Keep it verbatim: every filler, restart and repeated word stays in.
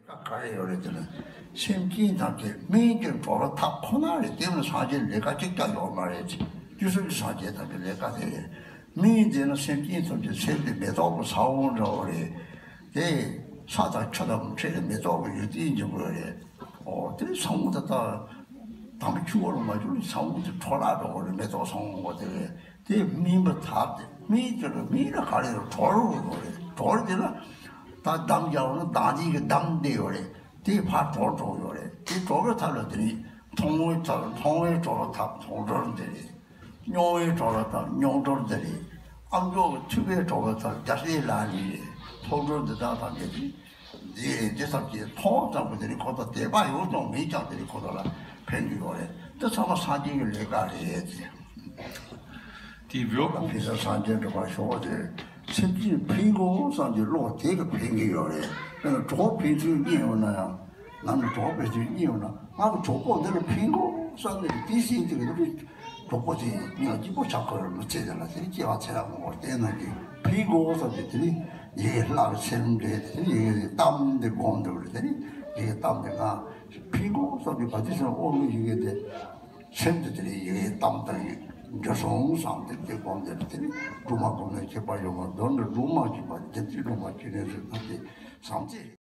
ག་རེ་ཡོད་རེད་ཟེར་ན། སེམས་ཅན་ཐམས་ཅད་སྨན་གྱི་གྲོགས་ལ་ཐབས་ཁོ་ན་རེད། དེ་མིན་སངས་རྒྱས་ལས་ཀ་གཅིག་ཀྱང་ཡོད་མ་རེད། དུས་གསུམ་གྱི་སངས་རྒྱས་ཐམས་ཅད་ལས་ཀ་དེ་རེད། སྨན་དེ་ནི་སེམས་ཅན་ཐམས་ཅད་སེམས་དེ་མེ་ཏོག་གི་ས་བོན་འདྲ་བོ་རེད། དེ་ས་དང་ཆུ་དང་ཁྲལ་མེ་ཏོག་གི་ཡོན་ཏན་འཇུག་པ་རེད། ཨོ་དེ་ས་བོན་དེ་དག་དམ་ཆུ་བོ་ལ་མ་གྱུར་ནས་ས་བོན་དེ་འཕྲོ་བརླག་འགྲོ་གི་རེད། མེ་ཏོག་ས་བོན་འོ་དེ་རེད། དེ་སྨིན་པ་དག་སྟེ་སྨིན་དེ་ལ་སྨིན་ལ་ག་རེ་ཡོད། གྲོགས་རོ་ཡོད་རེད། གྲོགས་དེ་ལ་ད་འདམ་རྒྱག་ན་འདམ་དེ་གི་འདམ་དེ་ཡོད་རེད། དེ་ཕར་གྲོགས་གྲོགས་ཡོད་རེད། དེ་གྲོགས་པའི་ཐབས་ལ་དེ་ནི་མཐོང་བའི་ཐབས། མཐོང་བའི་གྲོགས་ལ་ཐབས་མཐོང་གྲོལ་དེ་རེད། མྱོང་བའི་གྲོགས་ལ་ཐབས་མྱོང་གྲོལ་དེ་རེད། ཨ་མཆོག་གི་ཐུབ་པའི་གྲོགས་ལ་ཐབས་རྒྱལ་སྲས་ལག་ལེན་རེད། མཐོང་གྲོལ་འདི་དག་ཐམས་ཅད་དེ། འདི་རེད། འདི་ཐམས་ཅད་མཐོང་ཙམ་གྱིས་དེ་ནི་ཁོ་ཐག་དད་པ་ཡོད་ཙམ་མིན་ཀྱང་དེ་ནི་ཁོ་ཐག་ལ་ཕན་གྱི་ཡོད་རེད། འདི་ཚང་མ་སངས་རྒྱས་ཀྱི་ལས་ཀ་རེད། དེ་བོད་ཕན་ས་སངས་རྒྱས་འགྲོ་བར་ཤོག་དེ་སེམས་ཅན་ཕན་དགོས་བསམ་གྱི་བློ་དེ་གི་ཕན་གྱི་ཡོད་རེད། དཔེར་ན་གྲོགས་ཕན་ཚུན་གཉིས་ཡོད་ན་ཡང་། ནམ་ནི་གྲོགས་ཕན་ཚུན་གཉིས་ཡོད་ན། ང་གི་གྲོགས་པོ་འདི་ལ་ཕན་དགོས་བསམ་ནས་དེ་སྲིད་དེ་གི་གྲོགས་པོ་དེ་ཉག་གཅིག་པོ་ཆགས་ཁོ་ར་མི་ཚེ་དེ་ལ་དེ་སྐྱེ་བ་ཚེ་རབས་མང་པོ་བསྟེན་ན་གི་ཕན་དགོས་བསམ་གྱི་དེ་ནི་ཡི་གེ་ལྷ་གི་ཚེ་རིང་རེད། དེ་ནི་ཡི་གེ་དེ་གཏམ་དེ་སྒོམ་འདུག་རེད། དེ་ནི་ཡི་གེ་གཏམ་དེ་ང་ཕན་དགོས་བསམ་གྱི་ག་དུས་སོང་ཨོ་མི་ཡི་གེ་དེ་སེམས་དེ་དེ་ནི་ཡི་གེ་གཏམ་དང་འདྲ་སོང་བསམ་སྟེ་དེ་སྒོམ་དེ་ལ་དེ་ནི་སྒྲུབ་མ་སྒོམ་ན་ཁྱད་པར་ཡོད་མ། མདོར་ན་སྒྲུབ་མ་བྱེད་པ་དེ་དེ་སྒྲུབ་མ་བྱེད་ནས་ཟེར་ན་དེ་བསམ་སྟེ།